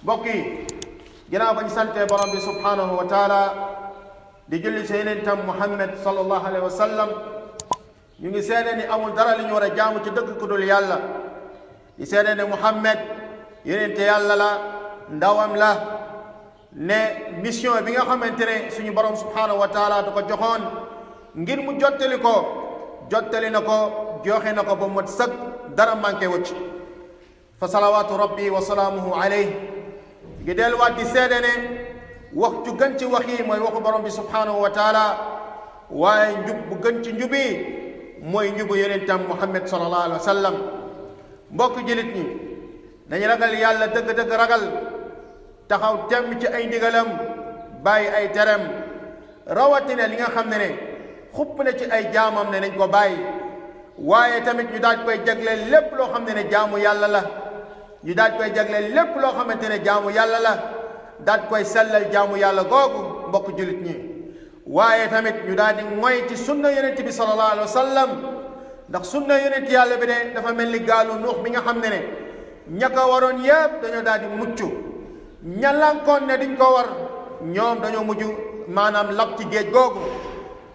mbokk yi ginnaaw bañ sante borom bi subhanahu wa taala di julli ci yenentam Muhammad sallallahu alayhi wa sallam ñu ngi seede ni amul dara li ñu war a jaamu ci dëgg ku dul yàlla di seede ne Muhammad yenente yàlla la ndawam la ne mission bi nga xamante ne suñu borom subhanahu wa taala da ko joxoon ngir mu jottali na ko joxe na ko ba mot sëg dara manqué wacc fa salawaatu rabbi wa salaamuhu alayhi gi delluwaat di seede ne wax ju gën ci wax yi mooy waxu borom bi subhanahu wa taala waaye njub bu gën ci njubi mooy njubu yonentam Muhammad sallallahu alayhi wa sallam mbokk jullit ñi nañu ragal yàlla dëgg-dëgg ragal taxaw temm ci ay ndigalam bàyyi ay terem rawatina li nga xam ne xupp na ci ay jaamam ne nañ ko bàyyi waaye tamit ñu daaj koy jagleel lépp loo xam ne jaamu yàlla la ñu daaj koy jagleel lépp loo xamante ne jaamu yàlla la daaj koy sellal jaamu yàlla googu mbokk jullit ñi waaye tamit ñu daal di moy ci sunna yonent bi sallallahu alayhi wa sallam ndax sunna yonent yàlla bi de dafa mel ni gaalu nuux bi nga xam ne ña ko waroon yépp dañoo daal di mucc ña lankoon ne diñ ko war ñoom dañoo mujj maanaam lab ci géej googu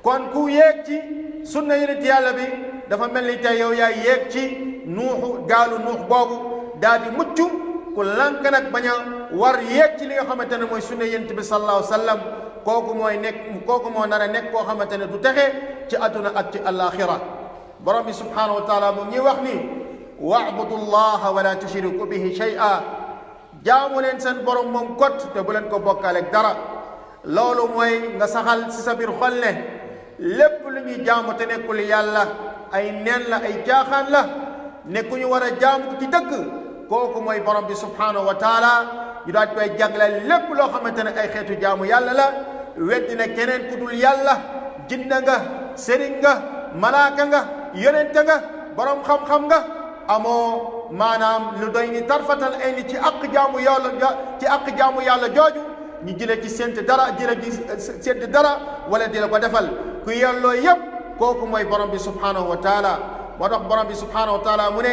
kon ku yéeg ci sunna yonent yàlla bi dafa mel ni tey yow yaay yéeg ci nuuxu gaalu nuux boobu daal di mucc ku lank nag bañ a war yéeg ci li nga xamante ne mooy sunna yonent bi sallallahu alayhi wa sallam kooku moo nar a nekk koo xamante ne du texe ci àdduna ak ci alaxira borom bi subhanahu wa taala mu ngi wax ni wa'budu llaha wala tushriku bihi shay'a jaamu leen seen borom moom kot te bu leen ko bokkaaleeg dara loolu mooy nga saxal si sa biir xol ne lépp lu ñuy jaamu te nekkul yàlla ay neen la ay caaxaan la nekku ñu war a jaamu ci dëgg kooku mooy borom bi subhanahu wa taala ñu daal koy jagleel lépp loo xamante ne ay xeetu jaamu yàlla la weddi ne keneen ku dul yàlla jinne nga sëriñ nga malaaka nga yonente nga borom xam-xam nga amoo maanaam lu doy ni tarfatal ay ni ci àq jaamu yàlla jooju ñu jële ci sént dara wala di la ko defal ku yelloo yépp kooku mooy borom bi subhanahu wa taala moo tax borom bi subhanahu wa taala mu ne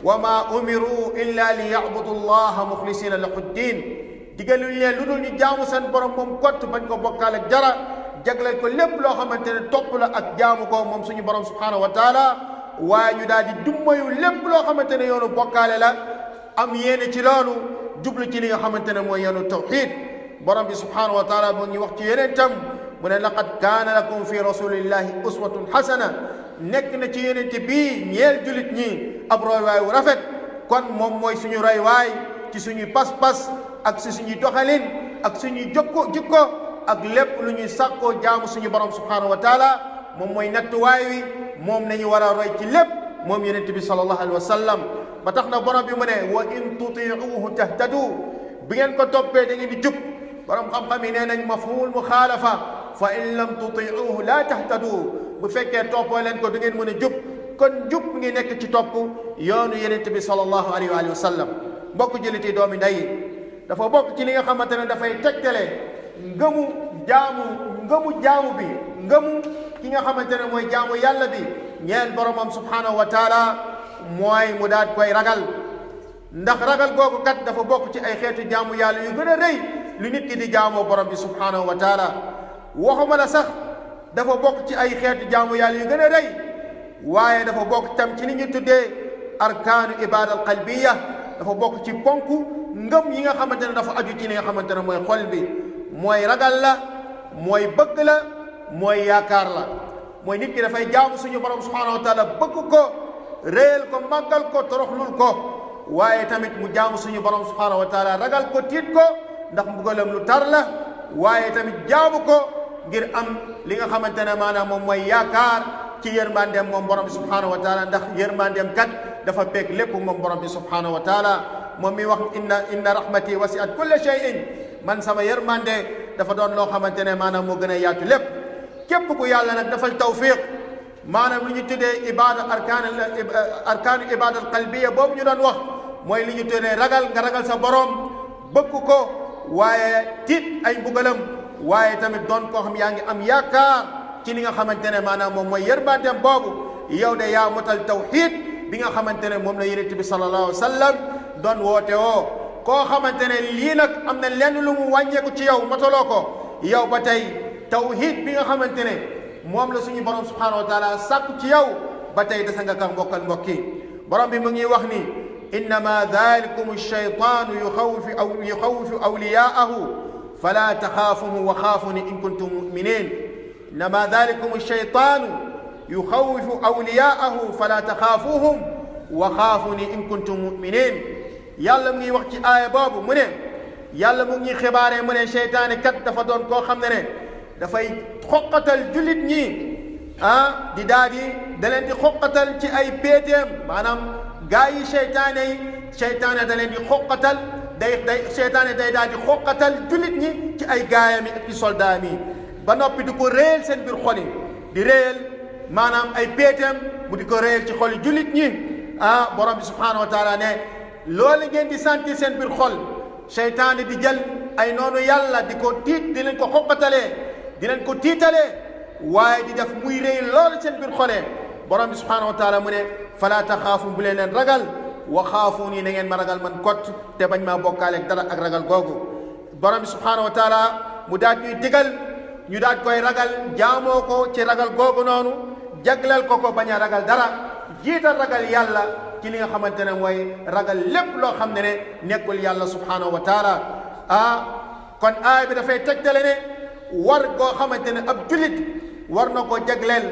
wa ma umiru illa li yabudu allaha muxlisina lahu ddin digaluñ leen lu dul ñu jaamu seen borom moom kott bañ ko bokkaale ak dara jagleel ko lépp loo xamante ne topp la ak jaamu ko moom suñu borom subhanahu wa taala waaye ñu daal di dummayu lépp loo xamante ne yoonu bokkaale la am yéene ci loolu jublu ci li nga xamante ne mooy yoonu tawxid borom bi subhanahu wa taala moo ngi wax ci yeneen tam mu ne laqad kaana lakum fi rasulillahi uswatun hasana nekk na ci yonente bii ñeel julit ñi ab roywaay wu rafet kon moom mooy suñu roywaay ci suñuy pas-pas ak si suñuy doxalin ak suñuy jikko ak lépp lu ñuy sàkkoo jaamu suñu borom subhanahu wa taala moom mooy nattuwaay wi moom nañu war a roy ci lépp moom yonente bi sallallahu alayhi wa sallam ba tax na borom bi mu ne wa in tutiuhu tahtadu bi ngeen ko toppee da ngeen di jub borom xam-xam yi nee nañ mafhumul muxaalafa fa in lam tutiuhu la tahtadu bu fekkee toppoo leen ko du ngeen mën a jub kon jub ngi nekk ci topp yoonu yonent bi sallallahu alayhi wa sallam mbokk jëliti doomi nday dafa bokk ci li nga xamante ne dafay tegtale ngëmu jaamu bi ngëmu ki nga xamante ne mooy jaamu yàlla bi ñeel boromam subhanahu wa taala mooy mu daat koy ragal ndax ragal googu kat dafa bokk ci ay xeetu jaamu yàlla yu gën a rëy lu nit ki di jaamoo borom bi subhanahu wa taala waxuma la sax dafa bokk ci ay xeetu jaamu yàlla yu gën a rëy waaye dafa bokk tam ci li ñu tuddee arkaanu ibada al qalbiya dafa bokk ci ponk ngëm yi nga xamante ne dafa aju ci li nga xamante ne mooy xol bi mooy ragal la mooy bëgg la mooy yaakaar la mooy nit ki dafay jaamu suñu borom subhanahu wa taala bëgg ko réel ko màggal ko toroxlul ko waaye tamit mu jaamu suñu borom subhanahu wa taala ragal ko tiit ko ndax mbugalam lu tar la waaye tamit jaamu ko ngir am li nga xamante ne maanaam moom mooy yaakaar ci yërmandeem moom borom bi subhanahu wa taala ndax yërmandeem kat dafa peeg lépp moom borom bi subhanahu wa taala moom mi wax inna rahmati wasi'at kulla shay'in man sama yërmande dafa doon loo xamante ne maanaam moo gën a yaatu lépp képp ku yàlla nag dafal tawfiq maanaam li ñu tuddee arkaanu ibada al qalbiya boobu ñu doon wax mooy li ñu tuddee ragal nga ragal sa borom bëgg ko waaye tiit ay mbugalam waaye tamit doon koo xam yaa ngi am yaakaar ci li nga xamante ne maanaam moom mooy yërmandeem boobu yow de yaa motal tawxiid bi nga xamante ne moom la yonent bi sallallahu alayhi wa sallam doon woote woo koo xamante ne lii nag am na lenn lu mu wàññeeku ci yow mataloo ko yow ba tey tawhid bi nga xamante ne moom la suñu borom subhanahu wa taala sàkku ci yow ba tey dasa nga kan mbokkal mbokki borom bi mu ngi wax ni innama dhalikum ash-shaytanu yuxawifu awliyaahu fala taxaafuhu wa xaafuni in kuntum muminin innama dhalikum ash-shaytanu yuxawifu awliyaahu fala taxaafuhum wa xaafuni in kuntum muminin yàlla mu ngi wax ci aaya boobu mu ne yàlla mu ngi xibaaree mu ne seytaane kat dafa doon koo xam ne dafay xoqatal jullit ñi di daal di da leen di xoqatal ci ay péeteem maanaam gaa yi seytaane da leen di xoqatal seytaane day daal di xoqatal jullit ñi ci ay gaayam yi ak ci soldaam yi ba noppi di ko réyal seen biir xol yi di réyal maanaam ay péeteem mu di ko réyal ci xol yi jullit ñi borom bi subhanahu wa taala ne loolu ngeen di sentir seen biir xol seytaane di jël ay noonu yàlla di ko tiit di leen ko xoqatalee di leen ko tiitalee waaye di def muy réy loolu seen biir xolee borom bi subhanahu wa taala mu ne fala taxaafu bu leen ragal wa xaafu nii na ngeen ma ragal man kot te bañ maa bokkaaleeg dara ak ragal googu borom bi subhanahu wa taala mu daal ñuy digal ñu daal koy ragal jaamoo ko ci ragal googu noonu jagleel ko bañ a ragal dara jiital ragal yàlla ci li nga xamante ne mooy ragal lépp loo xam ne nekkul yàlla subhanahu wa taala kon aay bi dafay tegtale ne war goo xamante ne ab jullit war na ko jagleel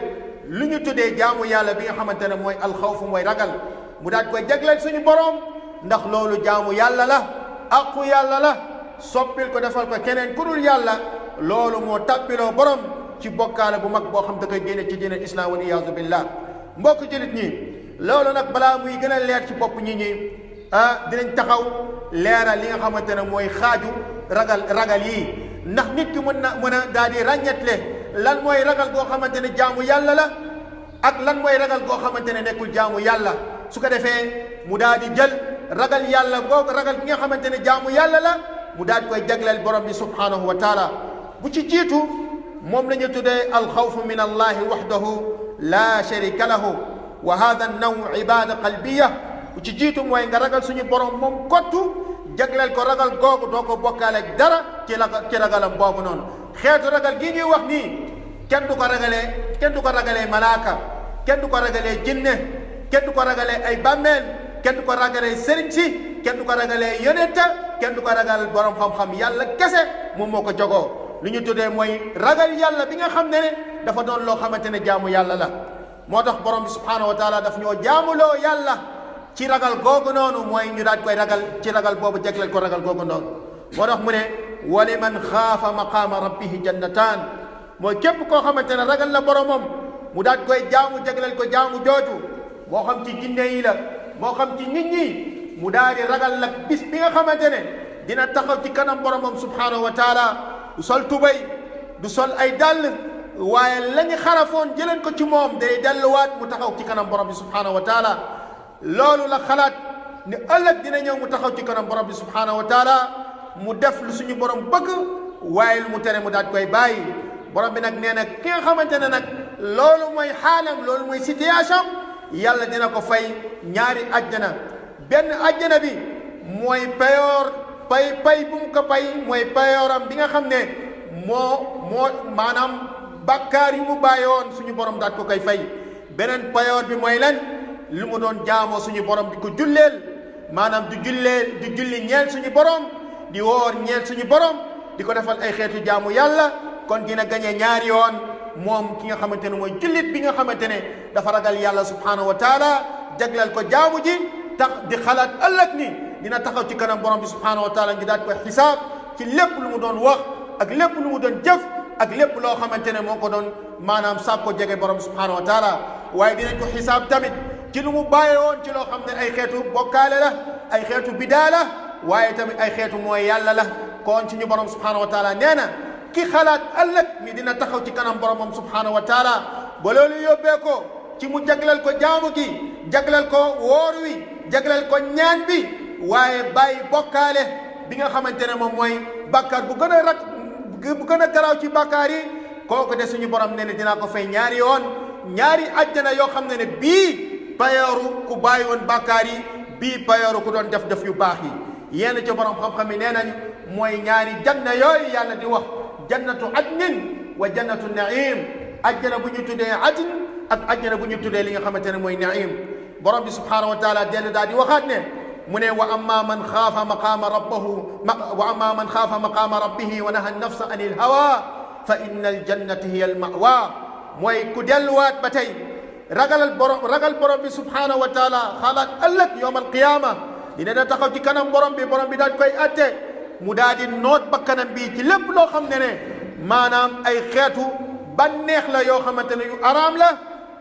lu ñu tuddee jaamu yàlla bi nga xamante ne mooy alxawfu mooy ragal mu daal koy jagleel suñu borom ndax loolu jaamu yàlla la aqu yàlla la soppil ko defal ko keneen ku dul yàlla loolu moo tàppiloo borom ci bokkaale bu mag boo xam da koy génne ci diine islam wal iyaazu billah mbokk jullit ñi loolu nag balaa muy gën a leer ci bopp ñi dinañ taxaw leeral li nga xamante ne mooy xaaju ragal yii ndax nit ki mën a daal di ràññetle lan mooy ragal goo xamante ne jaamu yàlla la ak lan mooy ragal goo xamante ne nekkul jaamu yàlla su ko defee mu daal di jël ragal yàlla googu ragal bi nga xamante ne jaamu yàlla la mu daal di koy jagleel borom bi subhanahu wa taala bu ci jiitu moom la ñu tuddee alxawfu min allahi waxdahu la sharika lahu wa hada naw ibada qalbiya bu ci jiitu mooy nga ragal suñu borom moom kottu jagleel ko ragal googu doo ko bokkaaleeg dara ci ragalam boobu noonu xeetu ragal gi ñuy wax nii kenn du ko ragalee malaaka kenn du ko ragalee jinne kenn du ko ragalee ay bàmmeel kenn du ko ragalee sëriñ si kenn du ko ragalee yonenta kenn du ko ragal borom xam-xam yàlla kese moom moo ko jogoo lu ñu tuddee mooy ragal yàlla bi nga xam ne dafa doon loo xamante ne jaamu yàlla la moo tax borom bi subhanahu wa taala daf ñoo jaamuloo yàlla ci ragal googu noonu mooy ñu daal koy ragal ci ragal boobu jagleel ko ragal googu noonu moo tax mu ne wa liman xaafa maqaama rabbihi jannataan mooy képp koo xamante ne ragal la boromam mu daal koy jaamu jagleel ko jaamu jooju moo xam ci jinne yi la moo xam ci nit ñi mu daal di ragal nag bis bi nga xamante ne dina taxaw ci kanam boromam subhanahu wa taala du sol tubay du sol ay dàll waaye la ñu xarafoon jëleen ko ci moom day delluwaat mu taxaw ci kanam borom bi subhanahu wa taala loolu la xalaat ni ëllëg dina ñëw mu taxaw ci kanam borom bi subhanahu wa taala mu def lu suñu borom bëgg waaye lu mu tere mu daal koy bàyyi borom bi nag nee na ki nga xamante ne nag loolu mooy xaalam loolu mooy situation yàlla dina ko fay ñaari ajjana benn ajjana bi mooy pay bu mu ko pay mooy payooram bi nga xam ne moo maanaam bàkkaar yu mu bàyyi woon suñu borom daal ko koy fay beneen payoor bi mooy lan lu mu doon jaamoo suñu borom di ko julleel maanaam di julli ñeel suñu borom di woor ñeel suñu borom di ko defal ay xeetu jaamu yàlla kon dina gañe ñaari yoon moom ki nga xamante ne mooy jullit bi nga xamante ne dafa ragal yàlla subhanahu wa taala jagleel ko jaamu ji tax di xalaat ëllëg ni dina taxaw ci kanam borom bi subhanahu wa taala ngi daal koy xisaab ci lépp lu mu doon wax ak lépp lu mu doon jëf ak lépp loo xamante ne moo ko doon maanaam sàkk ko jege borom bi subhanahu wa taala waaye dinañ ko xisaab tamit ci lu mu bàyyi woon ci loo xam ne ay xeetu bokkaale la ay xeetu bidaa la waaye tamit ay xeetu mooy yàlla la kon ci ñu borom subhanahu wa taala nee na ki xalaat ëllëg ni dina taxaw ci kanam boromam subhanahu wa taala ba loolu yóbbee ko ci mu jagleel ko jaamu gi jagleel ko woor wi jagleel ko ñaan bi waaye bàyyi bokkaale bi nga xamante ne moom mooy bàkkaar bu gën a garaaw ci bàkkaar yi kooku de suñu borom nee na dinaa ko fay ñaari yoon ñaari àjjana yoo xam ne bii payooru ku bàyyi woon bàkkaar yi bii payooru ku doon def yu baax yi yenn ci borom xam-xam yi nee nañu mooy ñaari janna yooyu yàlla di wax jannatu adnin wa jannatu naim ajjana bu ñu tuddee adn ak ajjana bu ñu tuddee li nga xamante ne mooy naim borom bi subhanahu wa taala dellu daal di waxaat ne mu ne wa amma man xaafa maqaama rabbihi wa naha nafsa anil hawa fa inna al jannata hiya al mawa mooy ku delluwaat ba tey ragal borom bi subhanahu wa taala xalaat ëllëg yowm al qiyama dina da taxaw ci kanam borom bi daal koy atte mu daal di noot bakkanam bi ci lépp loo xam ne maanaam ay xeetu banneex la yoo xamante ne yu araam la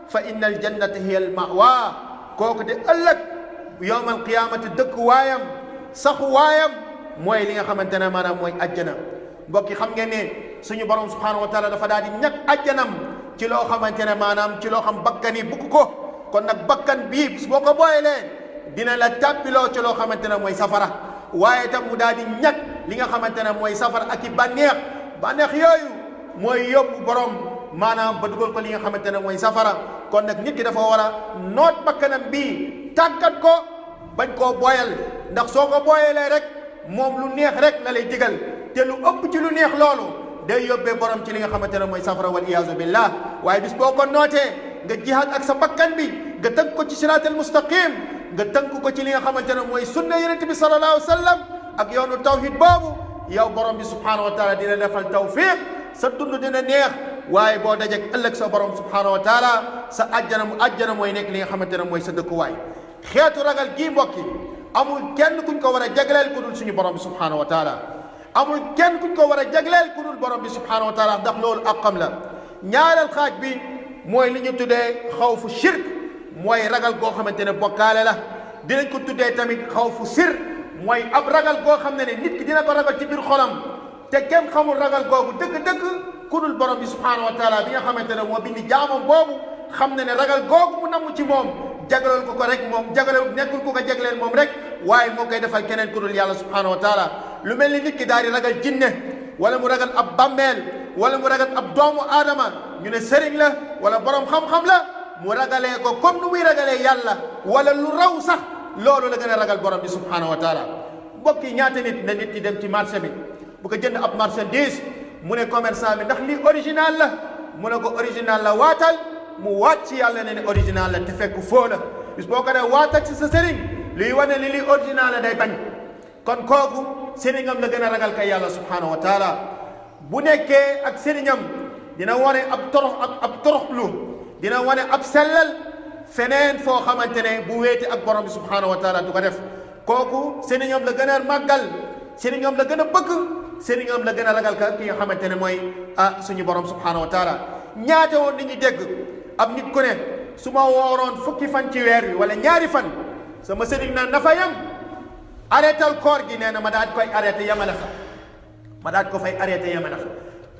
fa inna al jannata hiya al mawa kooku de ëllëg yowm al qiyamati dëkk waayam saxu waayam mooy li nga xamante ne maanaam mooy ajjana mbokk yi xam ngeen ne suñu borom subhanahu wa taala dafa daal di ñàkk ajjanam ci loo xamante ne maanaam ci loo xam bakkan yi bugg ko kon nag bakkan bii boo ko booyelee dina la tàppiloo ci loo xamante ne mooy safara waaye tam mu daal di ñàkk li nga xamante ne mooy safara ak i bànneex yooyu mooy yóbbu borom maanaam ba dugal ko li nga xamante ne mooy safara kon nag nit ki dafa war a noot bakkanam bii tàggat ko bañ koo booyal ndax soo ko booyalee rek moom lu neex rek la lay digal te lu ëpp ci lu neex loolu day yóbbee borom ci li nga xamante ne mooy safara wal iyaazu billah waaye bis boo ko nootee nga jihaad ak sa bakkan bi nga tënk ko ci siraatal mustaqim nga tënk ko ci li nga xamante ne mooy sunna yonent bi sallallahu alayhi wa sallam ak yoonu tawhid boobu yow borom bi subhanahu wa taala dina defal tawfiq sa dund dina neex waaye boo dajek ëllëg sa borom subhanahu wa taala sa ajjana mooy nekk li nga xamante ne mooy sa dëkkuwaay xeetu ragal gii mbokki amul kenn kuñ ko war a jagleel ku dul suñu borom bi subhanahu wa taala amul kenn kuñ ko war a jagleel ku dul borom bi subhanahu wa taala ndax loolu àqam la ñaareel xaaj bi mooy li ñu tuddee xawfu shirk mooy ragal goo xamante ne bokkaale la dinañ ko tuddee tamit xawfu sir mooy ab ragal goo xam ne nit ki dina ko ragal ci biir xolam te kenn xamul ragal googu dëgg-dëgg ku dul borom bi subhanahu wa taala bi nga xamante ne moo bindi jaamam boobu xam ne ragal googu mu namm ci moom jagleel ko rek moom jagleel nekkul ku ko jagleel moom rek waaye moo koy defal keneen ku dul yàlla subhanahu wa taala lu mel ni nit ki daal di ragal jinne wala mu ragal ab bàmmeel wala mu ragal ab doomu aadama ñu ne sëriñ la wala borom xam-xam la mu ragalee ko comme nu muy ragalee yàlla wala lu raw sax loolu la gën a ragal borom bi subhanahu wa taala mbokk yi ñaata nit na nit ki dem ci marché bi bu ko jënd ab marchandise mu ne commerçant bi ndax lii original la mu ne ko original la waatal mu waat ci yàlla ne original la te fekk foo la bis boo ko dee waatal ci sa sëriñ luy wane ni lii original la day bañ kon kooku sëriñam la gën a ragal kay yàlla subhanahu wa taala bu nekkee ak sëriñam dina wane ab toroxlu dina wane ab sellal feneen foo xamante ne bu wéete ak borom bi subhanahu wa taala du ko def kooku sëriñam la gën a màggal sëriñam la gën a bëgg sëriñam la gën a ragal ka ki nga xamante ne mooy suñu borom subhanahu wa taala ñaata woon nit ñi dégg ab nit ku ne su ma wooroon fukki fan ci weer wi wala ñaari fan sama sëriñ na fa yam arrêtal koor gi nee na ma daal koy arrêté yamale fa ma daal ko fay arrêté yamale fa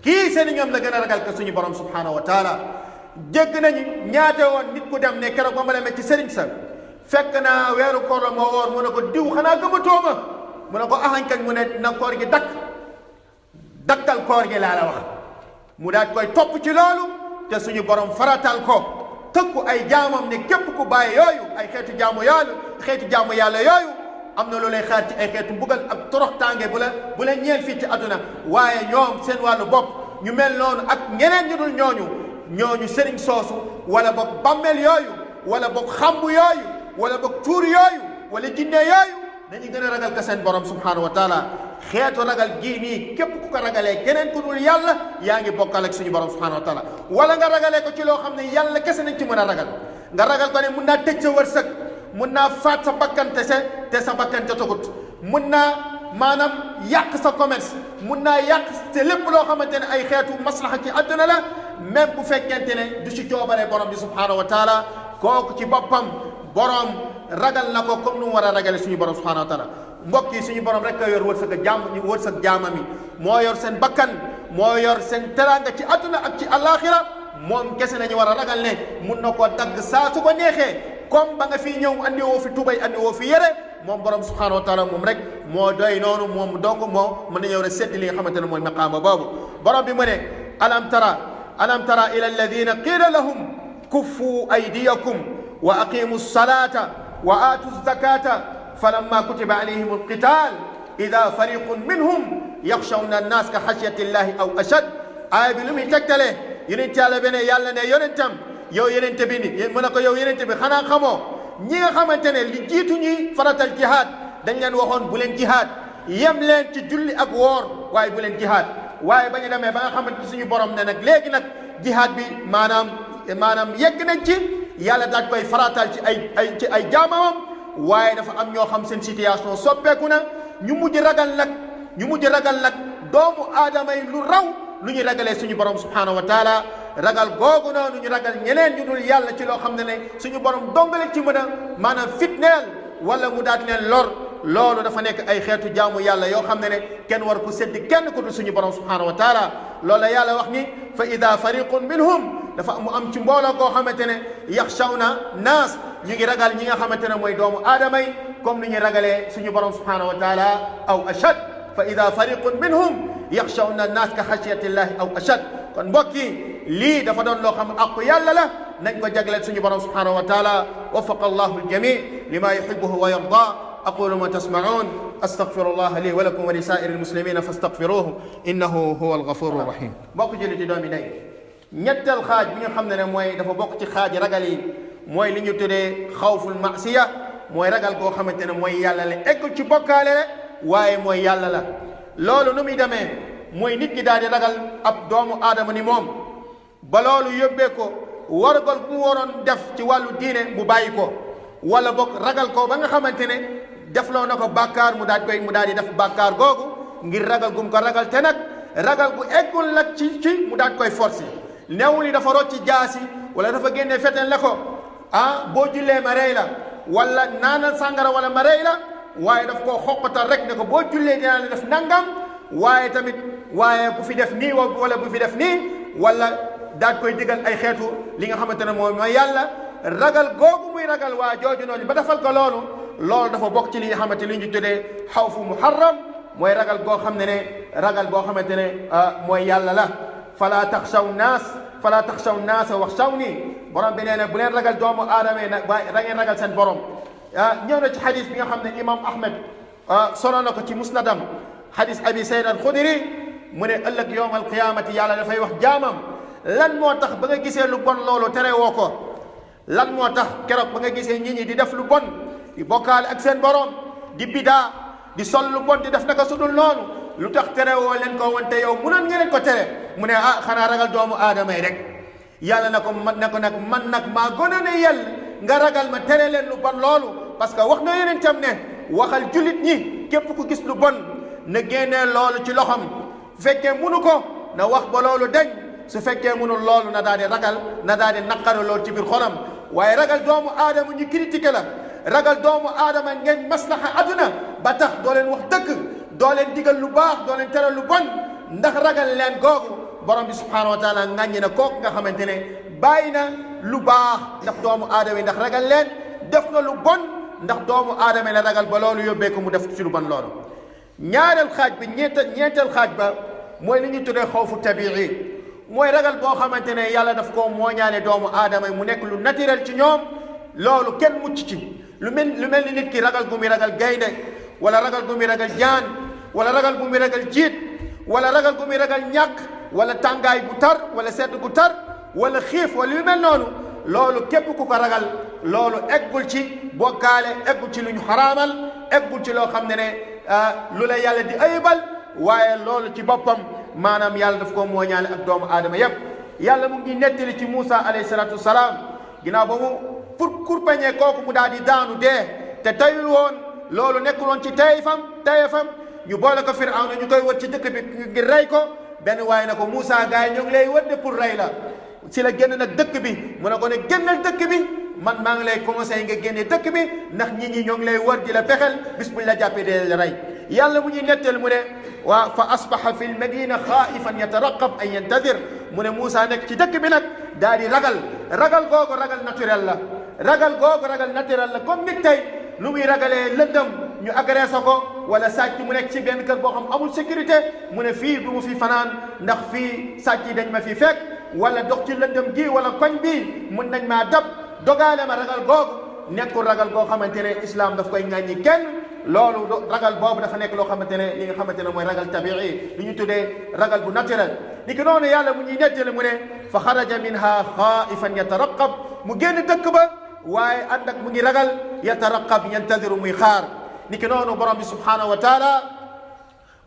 kii sëriñam la gën a ragal ka suñu borom subhanahu wa taala dégg nañu ñaata woon nit ku dem ne keroog ba ma demee ci sëriñ sa fekk naa weeru koor la moo woor mu ne ko diw xanaa gëmatoo ma mu ne ko ahankañ mu ne na koor gi dakkal koor gi laa la wax mu daal koy topp ci loolu te suñu borom faratal ko tëkku ay jaamam ne képp ku bàyyi yooyu ay xeetu jaamu yàlla yooyu am na lu lay xaar ci ay xeetu mbugal ak torox tànge bu la ñeel fii ci àdduna waaye ñoom seen wàllu bopp ñu mel noonu ak ñeneen ñu dul ñooñu sëriñ soosu wala boog bàmmeel yooyu wala boog xambu yooyu wala boog tuur yooyu wala jinne yooyu dañuy gën a ragal ka seen borom subhanahu wa taala xeetu ragal gii nii képp ku ko ragalee keneen ku dul yàlla yaa ngi bokkal ak suñu borom subhanahu wa taala wala nga ragalee ko ci loo xam ne yàlla kese nañ ci mën a ragal nga ragal ko ne mun naa tëj sa wërsëg mun naa faat sa bakkan te sa bakkan te tagut mun naa maanaam yàq sa commerce mun naa yàq te lépp loo xamante ne ay xeetu maslaxa ci àdduna la même bu fekkente ne du ci coobaree borom bi subhanahu wa taala kooku ci boppam borom ragal na ko comme nu mu war a ragale suñu borom subhanahu wa taala mbokk yi suñu borom rek a yor wërsëg jaamam yi moo yor seen bakkan moo yor seen teranga ci àdduna ak ci alaxira moom kese nañu war a ragal ne mun na koo dagg saa su ko neexee comme ba nga fii ñëw andi woo fi tubay andi woo fi yére moom borom subhanahu wa taala moom rek moo doy noonu moom dong moo mën na ñëw rek setti li nga xamante ne mooy maqaama boobu borom bi mu ne alam tara ila alladina qila lahum kuffu aydiyakum wa aqimu salata wa aatu zakata falamma kutiba alayhim alqital ida fariqun minhum yaxshawna annas ka xashyati llahi aw ashad. aaya bi lu muy tegtale yonent yàlla bene yàlla ne yonentam yow yonente bi ni mu ne ko yow yonente bi xanaa xamoo ñi nga xamante ne li jiitu ñuy faratal jihaad dañ leen waxoon bu leen jihaad yem leen ci julli ak woor waaye bu leen jihaad waaye ba ñu demee ba nga xamante suñu borom ne nag léegi nag jihaad bi maanaam yegg nañ ci yàlla daaj koy faratal ci ay jaamamam waaye dafa am ñoo xam seen situation soppeeku na ñu mujj ragal nag doomu aadama yi lu raw lu ñu ragalee suñu borom subhanahu wa taala ragal googu noonu ñu ragal ñeneen ñu dul yàlla ci loo xam ne suñu borom dongale ci mën a maanaam fitneel wala mu daal leen lor loolu dafa nekk ay xeetu jaamu yàlla yoo xam ne kenn war ko seddi kenn ku dul suñu borom subhanahu wa taala loolu la yàlla wax ni fa ida fariqun minhum dafa mu am ci mbooloo koo xamante ne yaxshawna naas ñu ngi ragal ñi nga xamante ne mooy doomu aadama yi comme ni ñu ragalee suñu borom subhanahu wa taala aw ashad fa ida fariqun minhum yaxshawna naas ka xashyati llahi aw ashad. kon mbokk yi lii dafa doon loo xam aqu yàlla la nañ ko jagleel suñu borom subhanahu wa taala wafaqa allahu aljami lima yuhibbuhu wa yarda aqulu ma tasma'un astaghfirullah li wa lakum wa li sa'iril muslimina fastaghfiruhu innahu huwa alghafuru rahim. mbokk jullit doomi day ñettal xaaj bi nga xam ne mooy dafa bokk ci xaaj ragal yi mooy li ñu tuddee xawful ma'siya mooy ragal goo xamante ne mooy yàlla la eggul ci bokkaale la waaye mooy yàlla la. loolu nu muy demee mooy nit ki daal di ragal ab doomu aadama ni moom ba loolu yóbbee ko wargal bu mu waroon def ci wàllu diine mu bàyyi ko wala boog ragal ko ba nga xamante ne defloo na ko bàkkaar mu daal di def bàkkaar googu ngir ragal gum ko ragal te nag ragal gu eggul nag ci mu daal koy forcer newul ni dafa rocci jaasi wala dafa génne feten la ko boo jullee ma rey la wala naanal sàngara wala ma rey la waaye daf koo xoqatal rek ne ko boo jullee dinaa la def nangam waaye bu fi def nii wala bu fi def nii wala daal koy digal ay xeetu li nga xamante ne moom mooy yàlla ragal googu muy ragal waa jooju noonu ba defal ko loolu dafa bokk ci li nga xamante li ñu tuddee xawfu muharram mooy ragal goo xam ne ragal boo xamante ne mooy yàlla la. fala taxshaw naas waxshawni borom bi nee na bu leen ragal doomu aadama yi nag waaye da ngeen ragal seen borom. ñëw na ci xadis bi nga xam ne imam Ahmed solo na ko ci musnadam xadis abi Sayd al-Xudri mu ne ëllëg yowm alqiyamati yàlla dafay wax jaamam lan moo tax ba nga gisee lu bon loolu tere woo ko lan moo tax keroog ba nga gisee nit ñi di def lu bon di bokkaale ak seen borom di bidaa di sol lu bon di def naka sudul noonu lu tax tere woo leen ko wante yow munoon ngeen ko tere mu ne xanaa ragal doomu aadama yi rek yàlla na ko man nag maa gënoon a yell nga ragal ma tere leen lu bon loolu parce que wax na yonentam ne waxal jullit ñi képp ku gis lu bon na génnee loolu ci loxam su fekkee munu ko na wax ba loolu deñ su fekkee munul loolu na daal di ragal na daal di naqaru loolu ci biir xolam waaye ragal doomu aadama ñu critiqué la ragal doomu aadama ngeen maslaxa aduna ba tax doo leen wax dëgg doo leen digal lu baax doo leen tere lu bon ndax ragal leen googu borom bi subhanahu wa taala ŋàññi na kooku nga xamante ne bàyyi na lu baax ndax doomu aadama yi ndax ragal leen def na lu bon ndax doomu aadama la ragal ba loolu yóbbee ko mu def ci lu bon loolu. ñaareel xaaj bi ñeenteel xaaj ba mooy li ñu tuddee xawfu tabi'i mooy ragal boo xamante ne yàlla daf koo mooñaale doomu aadama yi mu nekk lu naturel ci ñoom loolu kenn mucc ci lu mel ni nit ki ragal gu muy ragal gaynde wala ragal gu muy ragal jaan wala ragal gu muy ragal jiit wala ragal gu muy ragal ñàkk wala tàngaay bu tar wala sedd gu tar wala xiif wala yu mel noonu loolu képp ku ko ragal loolu eggul ci bokkaale eggul ci lu ñu xaraamal eggul ci loo xam ne lu la yàlla di ayibal waaye loolu ci boppam maanaam yàlla daf ko mooñaale ak doomu aadama yépp yàlla mu ngi nettali ci Moussa alayhi salaatu wasalaam ginnaaw ba mu pour kurpañee kooku mu daal di daanu dee te tayul woon loolu nekkul woon ci tayefam ñu boole ko Firawna ñu koy wër ci dëkk bi ngir rey ko benn waaye na ko Moussa gars yi ñoo ngi lay wër de pour rey la si la génn nag dëkk bi mu ne ko ne génnal dëkk bi man maa ngi lay conseillé nga génne dëkk bi ndax nit ñi ñoo ngi lay wër di la pexel bis buñ la jàppee dee la rey yàlla mu ñuy netteel mu ne waa fa asbaha fi l madina xaifan yataraqab an yantadir mu ne Moussa nekk ci dëkk bi nag daal di ragal googu ragal naturel la comme nit tey lu muy ragalee lëndëm ñu agressé ko wala sàcc mu nekk ci benn kër boo xam amul sécurité mu ne fii du mu fi fanaan ndax fii sàcc yi dañ ma fi fekk wala dox ci lëndëm gi wala koñ bii mun nañ maa dab dogaale ma ragal googu nekkul ragal goo xamante ne islam daf koy ŋàññi kenn loolu ragal boobu dafa nekk loo xamante ne li nga xamante ne mooy ragal tabii li ñu tuddee ragal bu naturel ni ki noonu yàlla mu ñuy nettali mu ne fa xaraja minha xaifan yataraqab mu génn dëkk ba waaye ànd ak mu ngi ragal yataraqab yantadiru muy xaar ni ki noonu borom bi subhanahu wa taala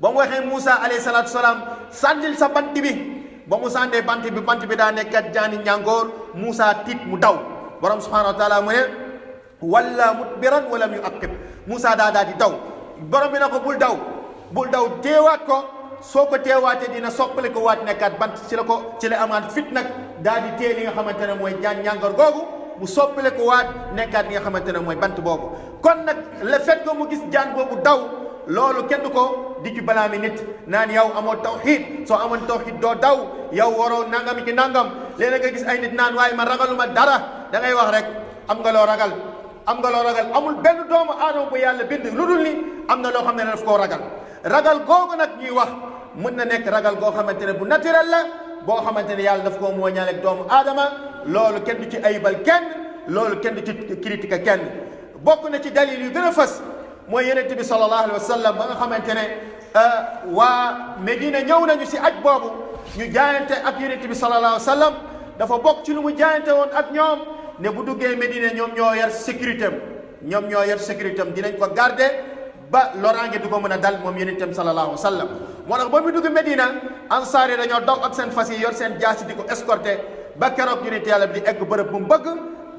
ba mu waxee Moussa alayhi salatu wasalaam sànnil sa bant bi ba mu sànnee bant bi daa nekkat jaani ñàngoor Moussa tiit mu daw borom subhanahu wa taala mu ne walla mudbiran walam yuaqib Moussa daa di daw borom bi na ko bul daw teewaat ko soo ko teewaatee dina soppali ko waat nekkat bant ci la amaat fit nag daa di tee li nga xamante ne mooy jaan ñàngoor googu mu soppale ko waat nekkaat li nga xamante ne mooy bant boobu kon nag le fait que mu gis jaan boobu daw loolu kenn du ko di ci balaami nit naan yow amoo tawxiid soo amoon tawxiid doo daw yow waroo nangam ki nangam léeg-léeg nga gis ay nit naan waaye ma ragaluma dara da ngay wax rek am nga loo ragal amul benn doomu aadama bu yàlla bind lu dul ni am na loo xam ne daf koo ragal googu nag ñuy wax mën na nekk ragal goo xamante ne bu naturel la boo xamante ne yàlla daf koo mooñaale ak doomu aadama loolu kenn du ci ayibal kenn loolu kenn du ci critique kenn bokk na ci dalil yu gën a fës mooy yonent bi sallallahu alayhi wa sallam ba nga xamante ne waa Medina ñëw nañu si aj boobu ñu jaayante ak yonent bi sallallahu alayhi wa sallam dafa bokk ci lu mu jaayante woon ak ñoom ne bu duggee Medina ñoom ñoo yor sécurité am dinañ ko garder ba loraange du ko mën a dal moom yonentam sallallahu alayhi wa sallam moo tax ba mu dugg Medina ansaar yi dañoo daw ak seen fas yi yor seen jaasi di ko escorté ba keroog yonent yàlla bi di egg bërëb bu mu bëgg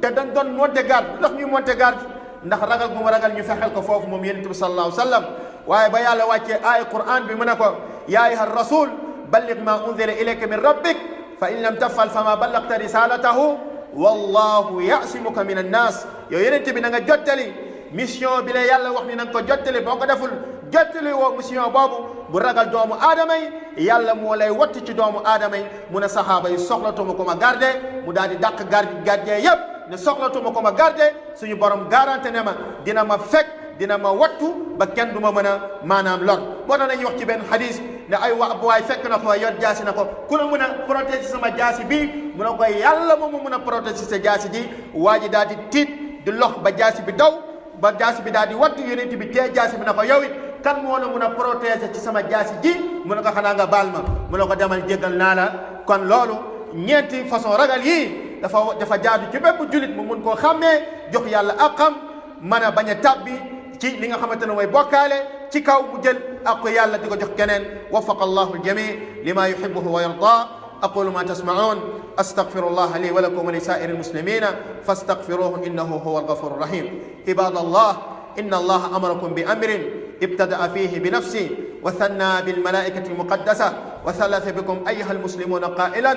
te dañ doon monter garde ndax ñuy monter garde ndax ragal bu mu ragal ñu fexeel ko foofu moom yonent bi sallallahu alayhi wa sallam waaye ba yàlla wàccee aaya Qur'an bi mu ne ko yaa ayyuha rasul balligh ma unzila ilayka min rabbik fa in lam tafal fa ma ballagta risalatahu wallahu yasimuka min annas yow yonent bi na nga jottali mission bi la yàlla wax ni na nga ko jottali boo ko deful jottali woo mission boobu bu ragal doomu aadama yi yàlla moo lay watt ci doomu aadama yi mu ne saxaaba yi soxlatuma ko ma garde mu daal di dàq gardien yépp ne soxlatuma ko ma garde suñu borom garanté ne ma dina ma fekk dina ma wattu ba kenn du ma mën a maanaam lor moo tax nañuy wax ci benn xadis ne ay waay fekk na ko yor jaasi na ko ku la mën a protéger sama jaasi bii mu ne ko yàlla moom mu mën a protéger sa jaasi ji waa ji daal di tiit di lox ba jaasi bi daw ba jaasi bi daal di wattu yonent bi tee jaasi bi na ko yow it kan moo la mun a protéger ci sama jaasi ji mu ne ko xanaa nga baal ma mu ne ko demal jéggal naa la kon loolu ñeenti façon ragal yii dafa jaadu ci bépp julit mu mun koo xàmmee jox yàlla aqam mën a bañ a tàbbi ci li nga xamante ne mooy bokkaale ci kaw mu jël ak yàlla di ko jox keneen wafaqa allahu aljami lima yuhibbuhu wa yarda أقول ما تسمعون أستغفر الله لي ولكم ولسائر المسلمين فاستغفروه إنه هو الغفور الرحيم عباد الله إن الله أمركم بأمر ابتدأ فيه بنفسه وثنى بالملائكة المقدسة وثلث بكم أيها المسلمون قائلا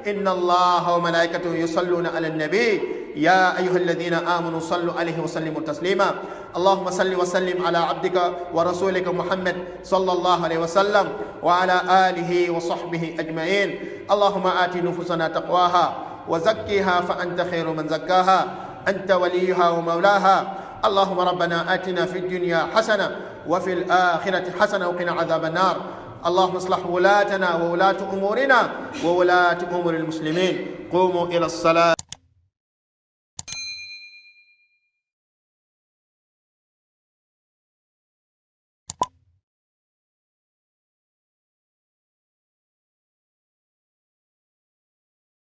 إن الله وملائكته يصلون على النبي يا أيها الذين آمنوا صلوا عليه وسلموا تسليما اللهم صل وسلم على عبدك ورسولك محمد صلى الله عليه وسلم وعلى آله وصحبه أجمعين اللهم آت نفوسنا تقواها وزكها فأنت خير من زكاها أنت وليها ومولاها اللهم ربنا آتنا في الدنيا حسنة وفي الآخرة حسنة وقنا عذاب النار اللهم اصلح ولاتنا وولاة أمورنا وولاة أمور المسلمين قوموا إلى الصلاة